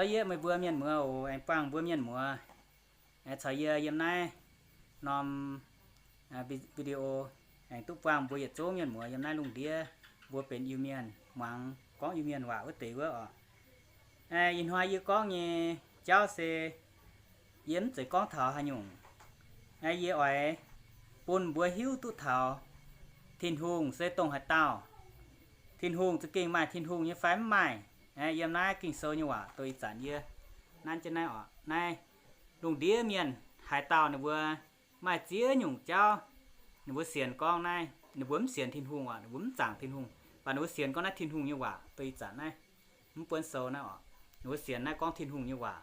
Yie meih mbuo mienh muoz oc, aengx buangh mbuo mienh muoz, aengx caux yie yiem naaiv norm video, aengx duqv buangh mbuo yietc zungv mienh muoz yiem naaiv lungh ndiev, mbuo benx Iu-Mienh, muangx gorngv Iu-Mienh waac wuov deix wuov oc. Ih hnoi yie gorngv nyei jauv se yie mv zeiz gorngv taux haaix nyungc. Yie oix bun mbuo hiuv duqv taux Tin-Hungh se dongh haaix dauh. Tin-Hungh za'gengh maaih Tin-Hungh nyei fai mv maaih? Yiem naaiv Ging-Sou nyei waac dongh ih zanc yie nanv jienv naaiv oc. Naaiv lungh ndiev mienh haaix dauh ninh mbuo maaih ziex nyungc jauv, ninh mbuo sienx gorngv naaiv, ninh mbuo mv sienx Tin-Hungh oc, ninh mbuo mv zaangc Tin-Hungh, baac ninh mbuo sienx gorngv naaiv Tin-Hungh nyei waac dongh ih zanc naaiv, mv buonv sou naaiv oc. Ninh mbuo sienx naaiv gorngv Tin-Hungh nyei waac.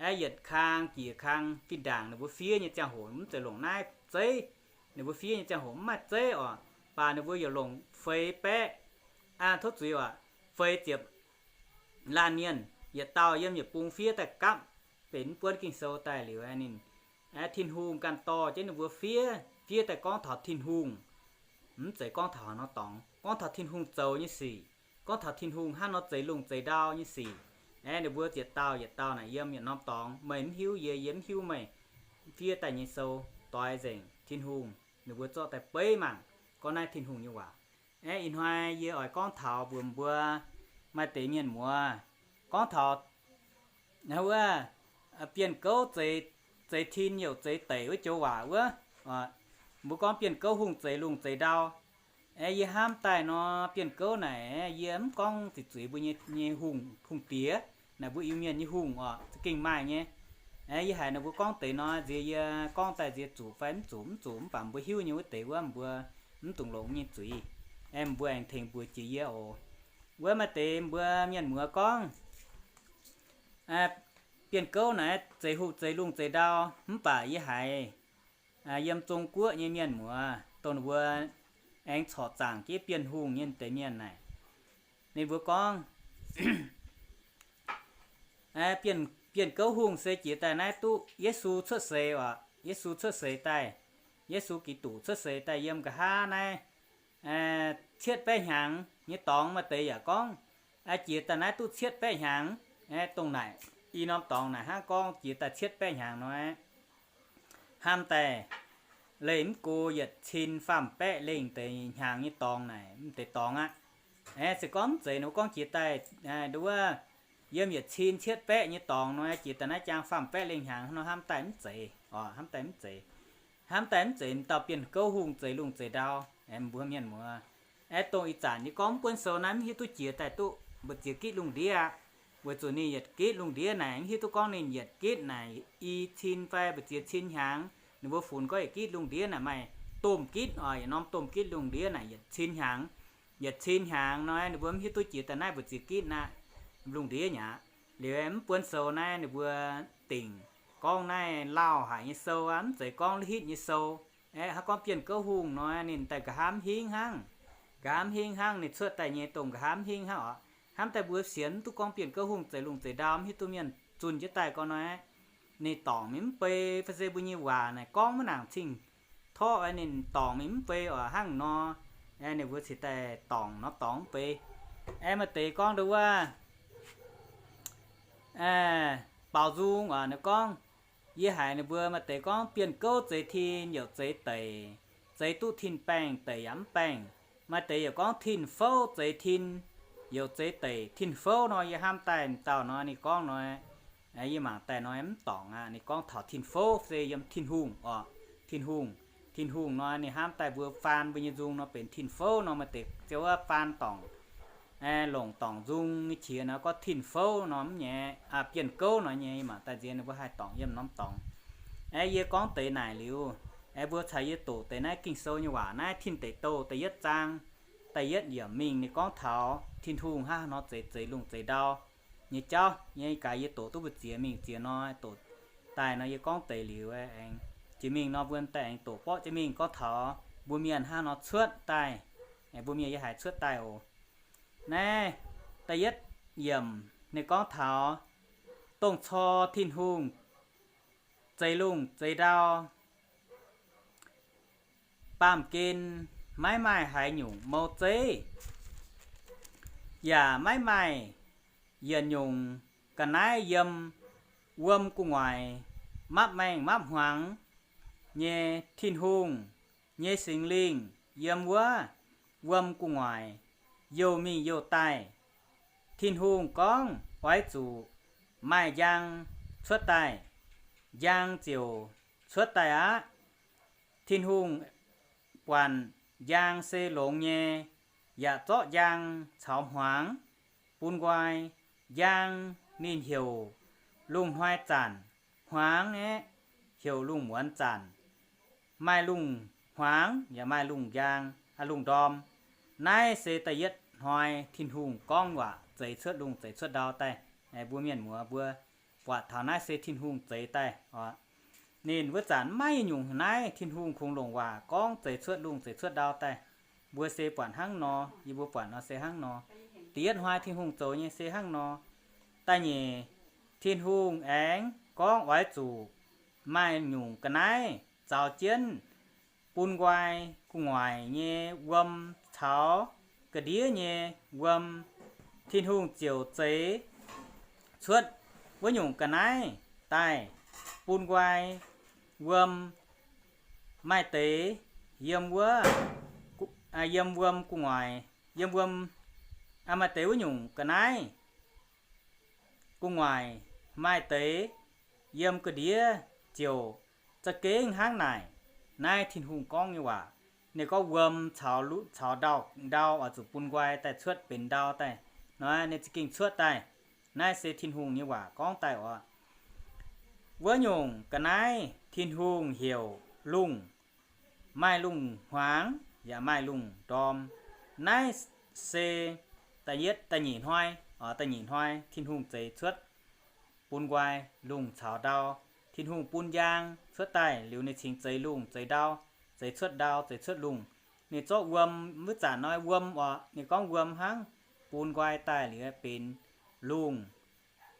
Aeqv, yietc kang jiex kang fih ndaangc ninh mbuo fiev nyei ziangh hoc mv zeiz longc naaiv zeiv. Ninh mbuo fiev nyei ziangh hoc mv maaih zeiv oc, baac ninh mbuo yaac longc feix baeqv, aa, tov zuiz oc, feix ziepc laanh mienh, yietc dauh yiem yietc bung fiev daaih gapv benx mv buonv Ging-Sou daaih liuz ninh, aeqv, Tin-Hungh ganh dorh jienv ninh mbuo fiev, fiev daaih gorngv taux Tin-Hungh. Mv zeiz gorngv taux haaix nor dorngx, gorngv taux Tin-Hungh zoux nyei sic, gorngv taux Tin-Hungh hnangv nor zeix lungh zeix ndau nyei sic. Aeqv, ninh mbuo yietc dauh yietc dauh naaic yiem yietc norm dorngx, meih mv hiuv yie, yie mv hiuv meih, fiev daaih nyei sou doix nzengc Tin-Hungh, ninh mbuo zorqv daaih beiv mangc gorngv naaiv Tin-Hungh nyei waac. Aeqv, ih hnoi yie oix gorngv taux mbuox mbuo maaih deix mienh muoz, gorngv taux wuov bienh gouv zeix tin youc zeix deic wuov joux waac wuov. Mbuo gorngv bienh gouv hungh zeix lungh zeix ndau. Aeqv, yie hnamv daaih nor, bienh gouv naaic yie mv gorngv ziqc zuiz mbuo nyei, nyei hungh, hungh diex, naaic mbuo Iu-Mienh nyei hungh oc, za'gengh maaih nyei. Aeqv, yie haiz ninh mbuo gorngv deix nor, nziex yie gorngv daaih nziex zuqc fai mv zuqc, mv zuqc, mv baac mbuo hiuv nyei wuov deix wuov mbuo mv dungx longx nyei zuiz. Aeqv, mbuo aengx tengx mbuox jiex yie oc. Wuov maaih deix mbuo mienh muoz gorngv, bienh gouv naaic zeix hungh zeix lungh zeix ndau, mv baac yie haiz yiem Zong Guoqv nyei mienh muoz, dongh ninh mbuo aengx corc zaangc jienv bienh hungh nyei deix mienh naaic, ninh mbuo gorngv, bienh, bienh gouv hungh se jiex daaih naaiv duqv Yesu cuotv seix oc. Yesu cuotv seix daaih, Yesu Giduc cuotv seix daaih yiem nqa'haav naaiv cietv baeqv hnyangx nyei dorngx. Maaih deix yaac gorngv, jiex daaih naaiv duqv cietv baeqv hnyangx. Dongh naaic, i norm dorngx naaic hnangv gorngv jiex daaih cietv baeqv hnyangx nor, hnamv daaih leih mv go yietc cin faam baeqv lengh deix hnyangx nyei dorngx naaic, mv deix dorngx aqv. Se gorngv mv zeiz nor, gorngv jiex daaih nduov yiem yietc cin cietv baeqv nyei dorngx nor, jiex daaih naaiv jaang faam baeqv lengh hnyangx nor, hnamv daaih mv zeiz oc, hnamv daaih mv zeiz. Hnamv daaih mv zeiz m'dauh bienh gouv hungh zeix lungh zeix ndau. Mbuo mienh muoz, aeqv, dongh ih zanc yie gorngv mv buonv sou naaiv mv hiuv duqv jiex daaih duqv mbu'ziex gitv lungh ndiev aqv. Weic zuqc ninh yietc gitv lungh ndiev naaic mv hiuv duqv gorngv ninh yietc gitv naaic i cin fai mbu'ziex cin hnyangx. Ninh mbuo funx gorngv yietc gitv lungh ndiev naaic maaih domh gitv oc, yietc norm domh gitv lungh ndiev naaic yietc cin hnyangx. Yietc cin hnyangx nor, ninh mbuo mv hiuv duqv jiex daaih naaiv mbu'ziex gitv aqv, lungh ndiev nyei aqv. Liuz mv buonv sou naaiv ninh mbuo dingc gorngv naaiv lauh haic nyei sou aqv, mv zeiz gorngv hitv nyei sou. Aeqv, hnangv gorngv bienh gouv hungh nor, ninh daaih nqa'haav hingv hnangv. Nqa'haav hingv hnangv, ninh cuotv daaih nyei dongh nqa'haav hingv hnangv oc. Hnamv daaih mbuo sienx mv duqv gorngv bienh gouv hungh zeix lungh zeix ndau, mv hiuv duqv mienh zunh jienv daaih gorngv nor, ninh dorngc mingh mv bei, fai se mbuo nyei waac naaic gorngv maiv nangc cing-torqv, ninh dorngc mingh mv bei oc, hnangv nor, ninh mbuo cingx daaih dorngc nor dorngc mv bei. Aeqv, maaih deix gorngv nduov wuov, baaux nzung oc, ninh gorngv, yie haiz ninh mbuo maaih deix gorngv bienh gouv zeix tin youc zeix deic, zeix duqv tin-baengh deic yaac mv baengh. Maaih deix yaac gorngv tin-fouv zeix tin youc zeix deic. Tin-fouv nor, yie hnamv daaih m'dauh nor, ninh gorngv nor, yie mangc daaih nor mv dorngc aqv. Ninh gorngv taux tin-fouv se yiem Tin-Hungh oc. Tin-Hungh, Tin-Hungh nor, ninh hnamv daaih mbuo faan mbuo nyei nzung nor benx tin-fouv nor, maaih deix ziouc wuov faan dorngc, longc dorngc nzung nyei qiex nor gorngv tin-fouv nor mv nyei, bienh gouv nor nyei. Yie mangc daaih nziex ninh mbuo haih dorngc yiem norm dorngx. Aeqv, yie gorngv deix naaic liuz, aeqv, mbuo caux yie doqc deix naaiv Ging-Sou nyei waac naaiv Tin Deic Douh da'yietv zaang da'yietv yiemc mingh, ninh gorngv taux Tin-Hungh hnangv haaix nor zeix, zeix lungh zeix ndau nyei jauv nyei. Gaax yie doqc duqv mbu'ziex mingh ziex nor, doqc daaih nor yie gorngv deix liuz aengx jiex mingh nor mbuo daaih aengx doqc borqv jienv mingh gorngv taux mbuo mienh hnangv haaix nor cuotv daaih, mbuo mienh yie haiz cuotv daaih oc. Naaiv da'yietv yiemc ninh gorngv taux dongh cor Tin-Hungh zeix lungh zeix ndau, baamh gen maiv maaih haaix nyungc mou zeiv, yaac maiv maaih yietc nyungc ga'naaiv yiem wuom gu'nguaaic mapv maengh mapv hmuangx nyei Tin-Hungh nyei Singx Lingh yiem wuov wuom gu'nguaaic youh mingh youh daaih. Tin-Hungh gorngv oix zuqc maaih njang cuotv daaih, njang ziouc cuotv daaih aqv. Tin-Hungh buatc njang se longx nyei, yaac zorqv njang caux hmuangx bun nqoi. Njang ninh heuc lungh hnoi zanc, hmuangx aeqv, heuc lungh muonz zanc. Maaih lungh hmuangx yaac maaih lungh njang, lungh ndorm. Naaiv se da'yietv hnoi Tin-Hungh gorngv waac zeix cuotv lungh zeix cuotv ndau daaih. Mbuo mienh muoz mbuo buatc taux naaiv se Tin-Hungh zeix daaih oc. Ninh wuov zanc maiv nyungc naaiv Tin-Hungh kungx longc waac gorngv zeix cuotv lungh zeix cuotv ndau daaih. Mbuo se buatc hnangv nor, yie mbuo buatc nor se hnangv nor. Da'yietv hnoi Tin-Hungh zoux nyei se hnangv nor. Da'nyeic, Tin-Hungh aengx gorngv oix zuqc maaih nyungc ga'naaiv zaux jienv bun nqoi gu'nguaaic nyei wuom caux ga'ndiev nyei wuom. Tin-Hungh ziouc zeix cuotv wuov nyungc ga'naaiv daaih bun nqoi wuom. Maaih deix yiem wuov, yiem wuom gu'nguaaic, yiem wuom, maaih deix wuov nyungc ga'naaiv gu'nguaaic, maaih deix yiem ga'ndiev ziouc za'gengh hnangv naaic. Naaiv Tin-Hungh gorngv nyei waac. Ninh gorngv wuom caux, caux ndau, ndau oix zuqc bun nqoi daaih cuotv benx ndau daaih nor, ninh za'gengh cuotv daaih. Naaiv se Tin-Hungh nyei waac gorngv daaih oc. Wuov nyungc ga'naaiv Tin-Hungh heuc lungh. Maaih lungh hmuangx yaac maaih lungh ndorm. Naaiv se da'yietv, da'nyeic hnoi, da'nyeic hnoi Tin-Hungh zeix cuotv bun nqoi lungh caux ndau. Tin-Hungh bun njang cuotv daaih liuz, ninh cingx zeix lungh zeix ndau, zeix cuotv ndau zeix cuotv lungh. Ninh zorqv wuom, wuov zanc nor wuom oc, ninh gorngv wuom hnangv, bun nqoi daaih liuz benx lungh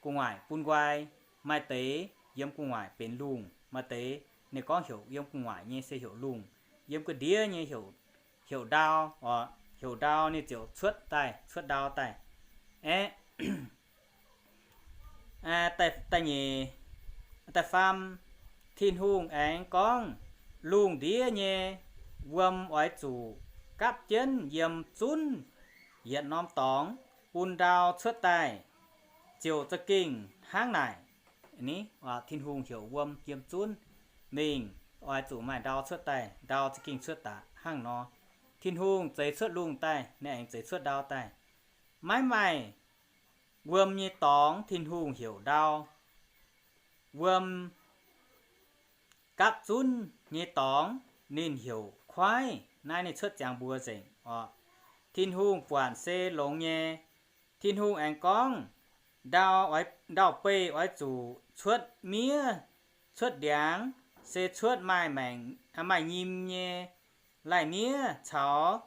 gu'nguaaic bun nqoi. Maaih deix yiem gu'nguaaic benx lungh, maaih deix ninh gorngv heuc yiem gu'nguaaic nyei se heuc lungh, yiem ga'ndiev nyei heuc, heuc ndau oc. Heuc ndau ninh ziouc cuotv daaih, cuotv ndau daaih. Aeqv, da'nyeic, da'faam, Tin-Hungh aengx gorngv, lungh ndiev nyei wuom oix zuqc gapv jienv yiem zunv yietc norm dorngx bun ndau cuotv daaih, ziouc za'gengh hnangv naaic. Ni, Tin-Hungh heuc wuom yiem zunv mingh, oix zuqc maaih ndau cuotv daaih, ndau za'gengh cuotv daaih hnangv nor. Tin-Hungh zeix cuotv lungh daaih, ninh aengx zeix cuotv ndau daaih. Maiv maaih wuom nyei dorngx Tin-Hungh heuc ndau. Wuom gapv zunv nyei dorngx ninh heuc kuaaiv. Naaiv ninh cuotv ziangx mbuox nzengc oc. Tin-Hungh buatc se longx nyei. Tin-Hungh aengx gorngv, ndau, ndau-beih oix zuqc cuotv miev, cuotv ndiangx, se cuotv maaih maengc, maaih nyim nyei lai-miev caux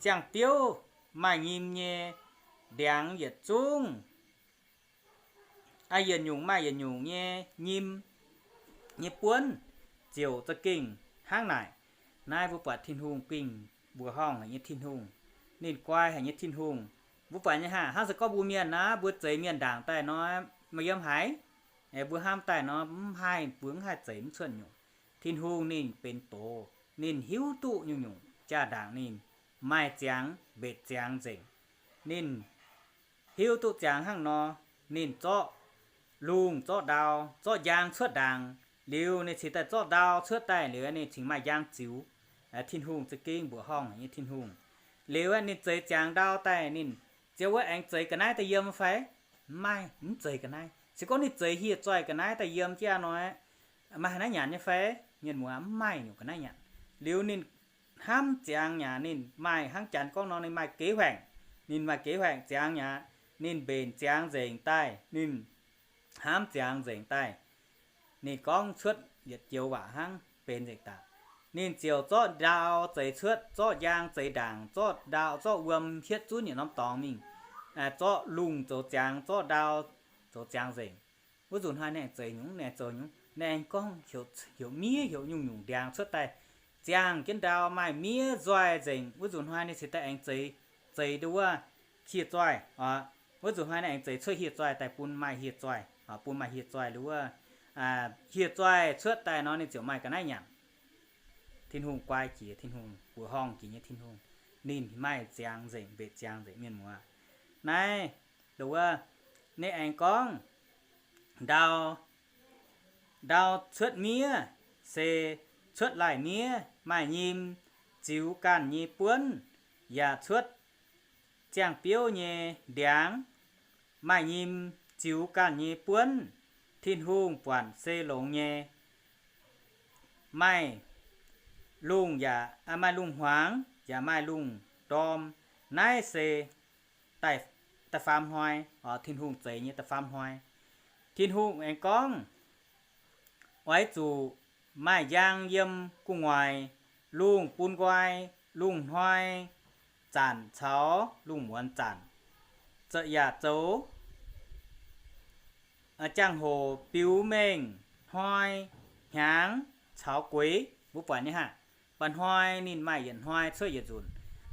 ziangh biouv maaih nyim nyei ndiangx yietc zungv. Yietc nyungc maaih yietc nyungc nyei nyim nyei buonv, ziouc za'gengh hnangv naaic. Naaiv mbuo buatc Tin-Hungh gengh mbuoqc horngh haic nyei Tin-Hungh. Ninh guai haic nyei Tin-Hungh. Mbuo buatc nyei hnangv, hnangv se gorngv mbuo mienh naaiv, mbuo zeix mienh ndaangc daaih nor, maaih yiem haaix, mbuo hnamv daaih nor, mv haih, mbuo mv haih zeix mv cuotv nyungc. Tin-Hungh ninh benx doz, ninh hiuv duqv nyungc-nyungc jaa-ndaangc ninh maaih ziangx, mbetc ziangx nzengc. Ninh hiuv duqv ziangx hnangv nor, ninh zorqv lungh, zorqv ndau, zorqv njang cuotv ndaangc. Liuz ninh cingx daaih zorqv ndau cuotv daaih liuz, ninh cingx maaih njang ziux. Tin-Hungh za'gengh mbuoqc horngh nyei Tin-Hungh. Liuz ninh zeix ziangx ndau daaih, ninh ziouc wuov aengx zeix ga'naaiv daaih yiem fai? Mv maaih, mv zeix ga'naaiv. Se gorngv ninh zeix hieh zoih ga'naaiv daaih yiem jienv nor, maaih haaix naaiv nyanc nyei fai? Mienh muoz, mv maaih nyungc ga'naaiv nyanc. Liuz ninh hnamv ziangx aqv, ninh maaih hnangv janx gorngv nor, ninh maaih geix huaengc. Ninh maaih geix huaengc ziangx aqv, ninh mbenc ziangx nzengc daaih, ninh hnamv ziangx nzengc daaih. Ninh gorngv cuotv yietc joux waac hnangv, benx nzengc daaih. Ninh ziouc zorqv ndau zeix cuotv, zorqv njang zeix ndaangc, zorqv ndau, zorqv wuom hietv zunv yietc norm dorngx mingh, zorqv lungh zoux ziangx, zorqv ndau zoux ziangx nzengc. Wuov nzunc hnoi ninh aengx zeix nyungc, ninh aengx zoux nyungc, ninh aengx gorngv heuc miev, heuc nyungc-nyungc ndiangx cuotv daaih, ziangh jienv ndau maaih miev nzoih nzengc. Wuov nzunc hnoi ninh cingx daaih aengx zeix, zeix nduov wuov cie zoih oc. Wuov nzunc hnoi ninh aengx zeix cuotv hieh zoih daaih bun maaih hieh zoih, bun maaih hieh zoih liuz wuov, hieh zoih cuotv daaih nor ninh ziouc maaih ga'naaiv nyanc. Tin-Hungh guai jiex, Tin-Hungh mbuoqc horngh jiex nyei Tin-Hungh. Ninh maaih ziangx nzengc, mbenc ziangx nzengc mienh muoz. Naaiv, wuov, ninh aengx gorngv, ndau, ndau cuotv miev se cuotv laih miev, maaih nyim ziux ganh nyei buonv, yaac cuotv ziangh biouv nyei ndiangx, maaih nyim ziux ganh nyei buonv. Tin-Hungh buatc se longx nyei. Maaih lungh yaac, maaih lungh hmuangx yaac maaih lungh ndorm. Naaiv se da'faam hnoi, Tin-Hungh zeix nyei da'faam hnoi. Tin-Hungh aengx gorngv, oix zuqc maaih njang yiem gu'nguaaic lungh bun nqoi lungh hnoi zanc caux lungh muonz zanc, yaac zoux jangx-hoc biux mengh hnoi hnyangx caux gueix. Mbuo buatc nyei hnangv, mba'hnoi ninh maaih yietc hnoi cuotv yietc nzunc.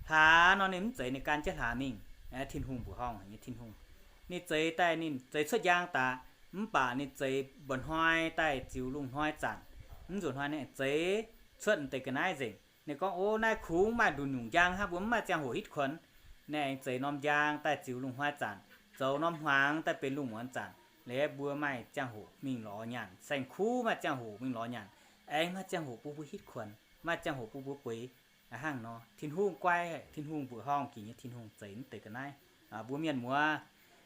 Hlaax nor ninh mv zeiz, ninh gan jienv hlaax mingh. Tin-Hungh mbuoqc horngh nyei Tin-Hungh, ninh zeix daaih ninh zeix cuotv njang daaih, mv baac ninh zeix mba'hnoi daaih ziux lungh hnoi zanc. Mv nzunc hnoi ninh zeix cuotv deix ga'naaiv nzengc. Ninh gorngv, o, naaiv kungx maaih nduqc nyungc njang hnangv, mbuo mv maaih ziangh hoc hitv kuonx. Ninh aengx zeix norm njang daaih ziux lungh hnoi zanc, zoux norm hmuangx daaih benx lungh muonz zanc. Liuz mbuo maaih ziangh hoc mingh lorz nyanc, saeng-kuv maaih ziangh hoc mingh lorz nyanc, aengx maaih ziangh hoc bun mbuo hitv kuonx, maaih ziangh hoc bun mbuo gueix. Hnangv nor Tin-Hungh guai, Tin-Hungh mbuoqc horngh jiex nyei Tin-Hungh zeix mv deix ga'naaiv. Mbuo mienh muoz,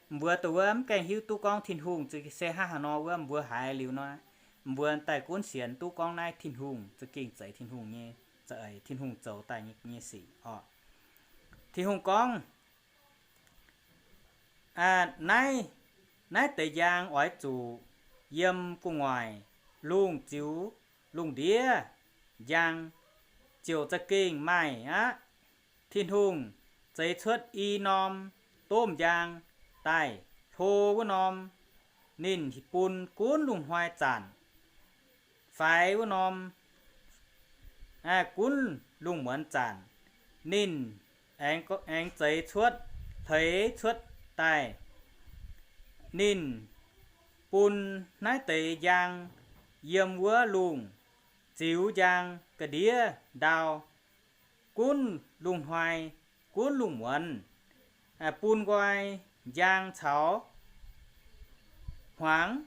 mbuo dongh wuov mv gaengh hiuv duqv gorngv Tin-Hungh se hnangv haaix nor wuov, mbuo haiz liuz nor, mbuo daaih gunv sienx duqv gorngv naaiv Tin-Hungh za'gengh zeix Tin-Hungh nyei, Tin-Hungh zoux daaih nyei sic oc. Tin-Hungh gorngv, naaiv, naaiv deix njang oix zuqc yiem gu'nguaaic lungh ziux lungh ndiev njang ziouc za'gengh maaih aqv. Tin-Hungh zeix cuotv i norm domh njang daaih, hlo wuov norm ninh bun gunv lungh hnoi zanc, faix wuov norm gunv lungh muonz zanc. Ninh aengx zeix cuotv, hleix cuotv daaih. Ninh bun naaiv deix njang yiem wuov lungh ziux njang ga'ndiev ndau, gunv lungh hnoi, gunv lungh muonz, bun nqoi njang caux hmuangx.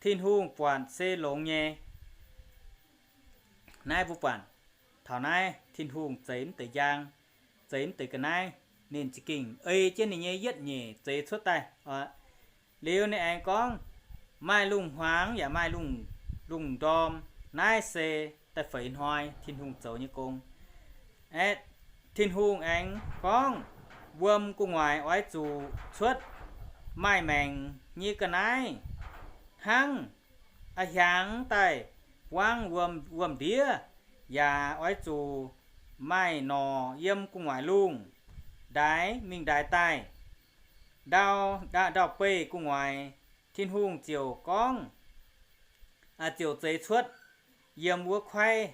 Tin-Hungh buatc se longx nyei. Naaiv mbuo buatc taux naaiv Tin-Hungh zeix mv deix njang, zeix mv deix ga'naaiv, ninh za'gengh ei jienv ninh nyei yietv nyeic zeix cuotv daaih. Liuz ninh aengx gorngv, maaih lungh hmuangx yaac maaih lungh ndorm. Naaiv se da'feix hnoi Tin-Hungh zoux nyei gong. Aeqv, Tin-Hungh aengx gorngv, wuom gu'nguaaic oix zuqc cuotv maaih maengc nyei ga'naaiv hnangv a'hiaangx daaih buangv wuom-ndiev, yaac oix zuqc maaih norqc yiem gu'nguaaic lungh ndaix mingh ndaix daaih. Ndau, ndau-beih gu'nguaaic, Tin-Hungh ziouc gorngv, ziouc zeix cuotv yiem wuov kuaaiv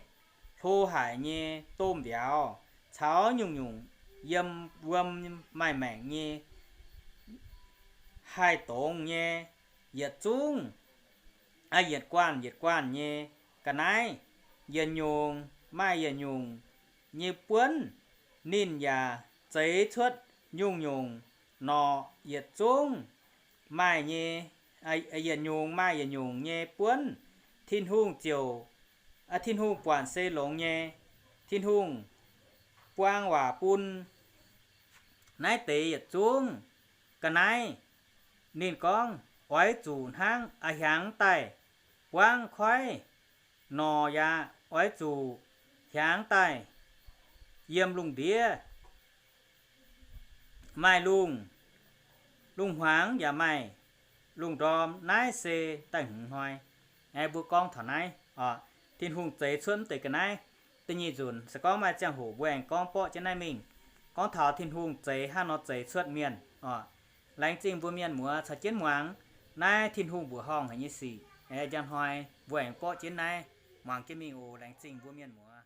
hlo haic nyei domh mbiauz caux nyungc-nyungc yiem wuom maaih maengc nyei haih dongz nyei yietc zungv, yietc guanh yietc guanh nyei ga'naaiv, yietc nyungc maaih yietc nyungc nyei buonv. Ninh yaac zeix cuotv nyungc-nyungc norqc yietc zungv maaih nyei, yietc nyungc maaih yietc nyungc nyei buonv. Tin-Hungh ziouc, Tin-Hungh buatc se longx nyei. Tin-Hungh buang waac bun naaiv deix yietc zungv ga'naaiv. Ninh gorngv, oix zuqc hnangv a'hiaangx daaih buangv kuaaiv, norqc yaac oix zuqc hiaangx daaih yiem lungh ndiev maaih lungh, lungh hmuangx yaac maaih lungh ndorm. Naaiv se da'hmz hnoi. Aeqv, mbuo gorngv taux naaiv oc. Tin-Hungh zeix cuotv mv deix ga'naaiv. Da'nyeic nzunc se gorngv maaih ziangh hoc mbuo aengx gorngv borqv jienv naaiv mingh, gorngv taux Tin-Hungh zeix hnangv nor zeix cuotv mienh oc. Laengz zingh mbuo mienh muoz caux jienv muangx naaiv Tin-Hungh mbuoqc horngh haic nyei sic. Aeqv, njang hnoi mbuo aengx borqv jienv naaiv muangx jienv mingh oc. Laengz zingh mbuo mienh muoz.